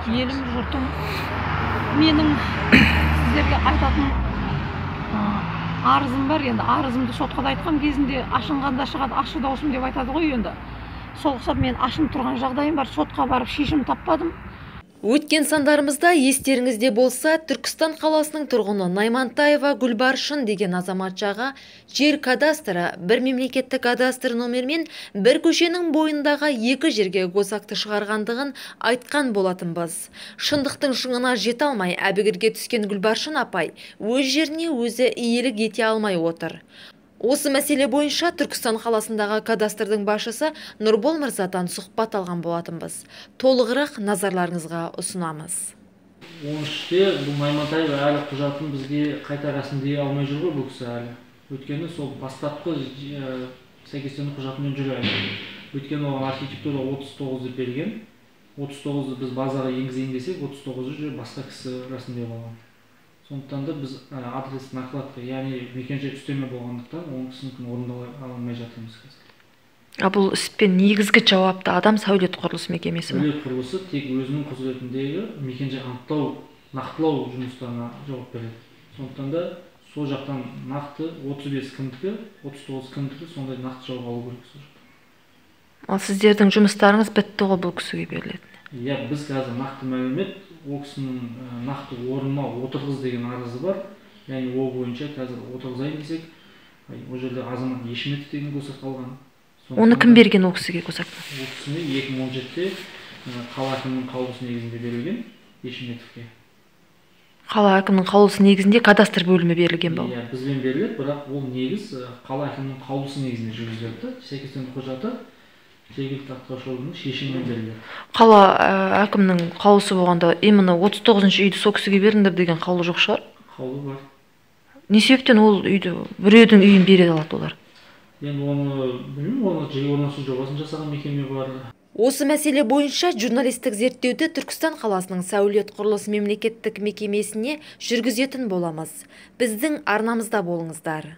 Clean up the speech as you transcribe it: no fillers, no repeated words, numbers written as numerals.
Елім, жұртым, менің сіздерге айтатын арызым бар. Енді арызымды сотқа да айтқан кезінде ашынғанда шығады ащы даусым деп айтады ғой енді. Сол ұқсап мен ашынып тұрған жағдайым бар, сотқа барып шешім таппадым. Өткен сандарымызда естеріңізде болса, Түркістан қаласының тұрғыны Наймантаева Гүлбаршын деген азаматшаға жер кадастры бір мемлекеттік кадастр номермен бір көшенің бойындағы екі жерге госакты шығарғандығын айтқан болатынбыз. Шындықтың шыңына жете алмай әбігерге түскен Гүлбаршын апай өз жеріне өзі иелік ете алмай отыр. Осы мәселе бойынша Түркістан қаласындағы кадастрдың басшысы Нұрбол мырзадан сұхбат алған болатынбыз. Толығырақ назарларыңызға ұсынамыз. 13-те бұл Наймантаева әлі құжатын бізге қайта рәсімдей алмай жүр ғой бұл кісі әлі. Өйткені сол бастапқы сәйкестену құжатымен жүр әлі. Өйткені оған архитектура 39 деп берген. 39-ды біз базаға енгізейін десек, 39-ы басқа кісі рәсімдеп алған. Сондықтан да біз адрес накладка, яғни мекенжай үстеме болғандықтан оның кісінікін орындала алмай жатырмыз қазір. А бұл іспен негізгі жауапты адам сәулет құрылысы мекемесі ме? Сәулет құрылысы тек өзінің құзыретіндегі мекенжай анықтау, нақтылау жұмыстарына жауап береді. Сондықтан да сол жақтан нақты 35 кімдікі, 39 кімдікі сондай нақты жауап алу керек сол жақтан. Ал сіздердің жұмыстарыңыз бітті ғой бұл кісіге берілетін? Иә, біз қазір нақты мәлімет, ол кісінің нақты орнына отырғыз деген арызы бар. Яғни ол бойынша қазір отырғызайын десек, ол жерде Азамат Ешіметов деген госакт алған. Оны кім берген ол кісіге госакты? Ол кісіні 2017-те қала әкімінің қаулысы негізінде берілген Ешіметовке. Қала әкімінің қаулысы негізінде кадастр бөлімі берілген ба? Иә, бізбен беріледі, бірақ ол негіз қала әкімінің қаулысы негізінде жүргізіледі. Сәйкестендіру құжаты жергілікті атқарушы органның шешімімен беріледі. Қала әкімінің қаулысы болғанда именно 39-шы үйді сол кісіге беріңдер деген қаулы жоқ шығар? Қаулы бар. Не себептен ол үйді біреудің үйін бере алады олар? Енді оны білмеймін, оны жерге орналастыру жобасын жасаған мекеме бар. Осы мәселе бойынша журналистік зерттеуді Түркістан қаласының сәулет құрылыс мемлекеттік мекемесіне жүргізетін боламыз. Біздің арнамызда болыңыздар.